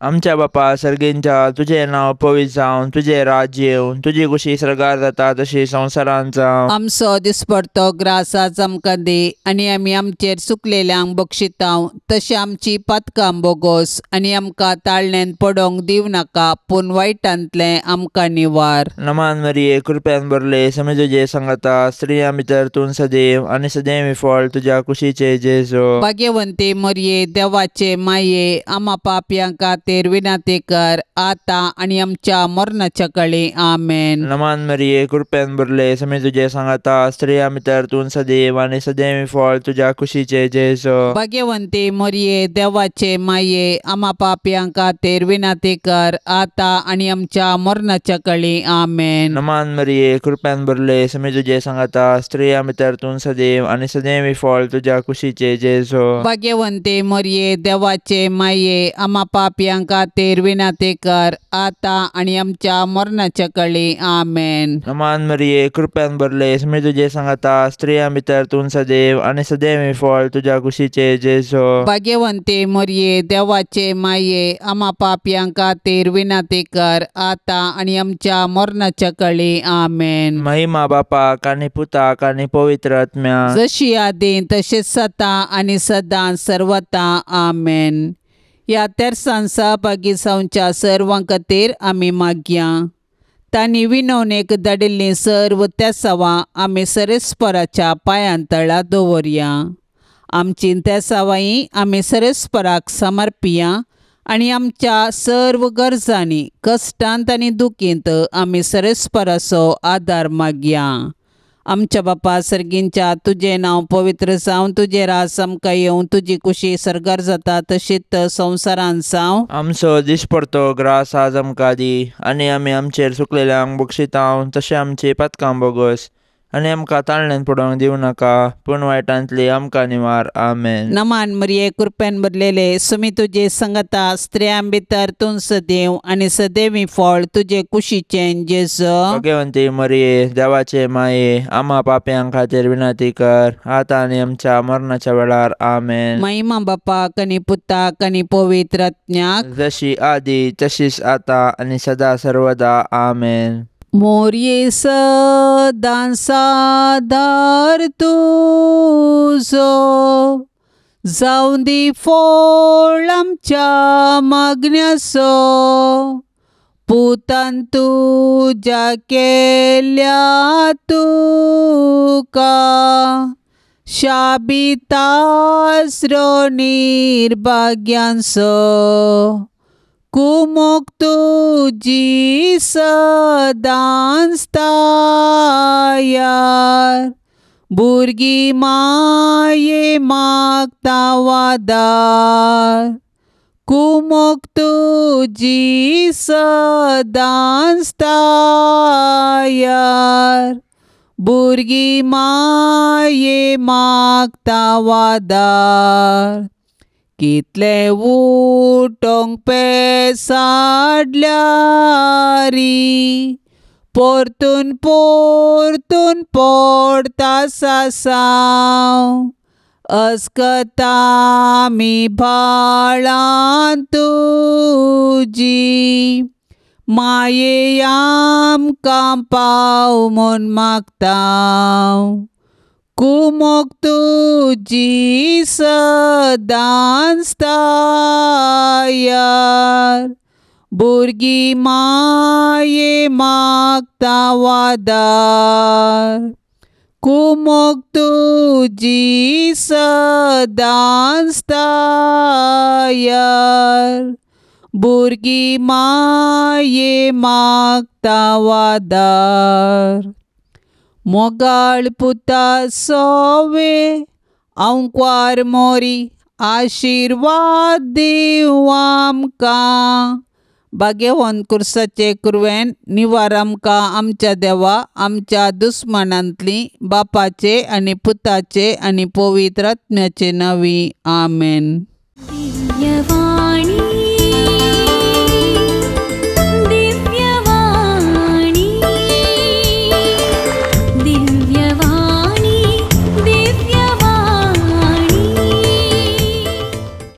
आमच्या बापा सर्गींच्या, तुजें नांव पवित्र जावं, तुजें राज्य येवं, तुजी खुशी सर्गार जाता तशी संवसारांत जावं. आमचो दिसपडतो ग्रास आज आमकां दी आनी आमी आमचेर चुकलेल्यांक बक्षितांव तशें आमची पातकां बोगोस आनी आमकां ताळण्यान पडोंक दिवं नाका, पूण वायटांतलें आमकां निवार. नमान मरिये, कृपेन भरले, समी तुजे सांगाता, स्त्रियां भितर तूं सदैव आनी सदैव फळ तुज्या कुशीचे जेजू. भाग्यवंती मरिये, देवाचे माये, आमा पापयां खातीर विनंती कर आतां आनी आमच्या मरणाच्या कळी. आमेन. नमान मरिये, कृपेन भरले, समी तुजे सांगाता, स्त्रियां भितर तूं सदैव आनी सदैव फळ तुज्या कुशीचे जेजू. भाग्यवंती मरिये, देवाचे माये, आमा पापयां खातीर विनंती कर आतां आनी आमच्या मरणाच्या कळी. आमेन. नमान मरिये, कृपेन भरले, समी तुजे सांगाता, स्त्रियां भितर तूं सदैव आनी सदैव फळ तुज्या कुशीचे जेजू. भाग्यवंती मरिये, देवाचे माये, आमा पापयां खातीर विनंती कर आतां आनी आमच्या मरणाच्या कळी. आमेन. नमान मरिये, कृपेन भरले, समी तुजे सांगाता, स्त्रियां भितर तूं सदैव आनी सदैव फळ तुज्या कुशीचे जेजू. भाग्यवंती मरिये, देवाचे माये, आमा पापयां खातीर विनंती कर आतां आनी आमच्या मरणाच्या कळी. आमेन. महिमा बापाक आनी पुताक आनी पवित्र आत्म्याक, जशी आदीं तशेंच सदां आनी सदां सर्वता. आमेन. ह्या तेरसान सहभागी जावच्या सर्वां खातीर आमी मागया. तांणी विनवणेक धाडिल्लीं सर्व तेसावां आमी सरेस्पराच्या पांयां तळा दवरया. आमची तेसावांय आमी सरेस्पराक समर्पिया आनी आमच्या सर्व गरजांनी, कश्टांत आनी दुखींत आमी सरेस्पराचो आदार मागया. आमच्या बापा सर्गींच्या, तुजें नांव पवित्र जावं, तुजें राज आमकां येवं, तुजी खुशी सर्गार जाता तशीच संवसारांत जावं. आमचो दिसपडतो ग्रास आज आमकां दी आनी आमी आमचेर चुकलेल्यांक बक्षितांव तशें आमची पातकां बोगस आनी आमकां ताळण्यान पडोवंक दिवं नाका, पूण वायटांतली आमकां निवार. आमेन. नमान मरिये, कृपेन भरलेले, सुमी तुजे संगता, स्त्रियां भितर तूं सदैव आनी सदैवी फळ तुजे कुशीचें जेजू. भाग्यवंती मरिये, देवाचे माये, आमा पापयां खातीर विनंती कर आतां आनी आमच्या मरणाच्या वेळार. आमेन. महिमा बापाक आनी पुताक आनी पवित्र आत्म्याक, जशी आदी तशीच आतां आनी सदा सर्वदा. आमेन. मोरये सदां सादार तुजो, जावं दी फळ आमच्या मागण्याचो, पुतान तुज्या केल्या तुका शाबितासरो निर्भाग्यांचो, कुमोक तुजी सदांच तयार, भुरगीं माये मागता वादार, कुमोक तुजी सदांच तयार, भुरगीं माये मागता वादार कितले उठोंक पेसाडल्यारी परतून परतून पडता सासांव अस्कता आमी भाळां तुजी माये आमकां पाव म्हूण मागता कुमोक तुजी सदांच तयार भुरगीं माये मागता वादार कुमोक तुजी सदांच तयार भुरगीं माये मागता वादार मोगाळ पुता सोवे आंकवार मोरी आशिर्वाद दिवं आमकां भाग्यवंत कुर्साचे कुरवेन निवार आमकां आमच्या देवा आमच्या दुस्मानांतली बापाचे आनी पुताचे आनी पवित्र आत्म्याचे नांवी आमेन. दिव्यवाणी.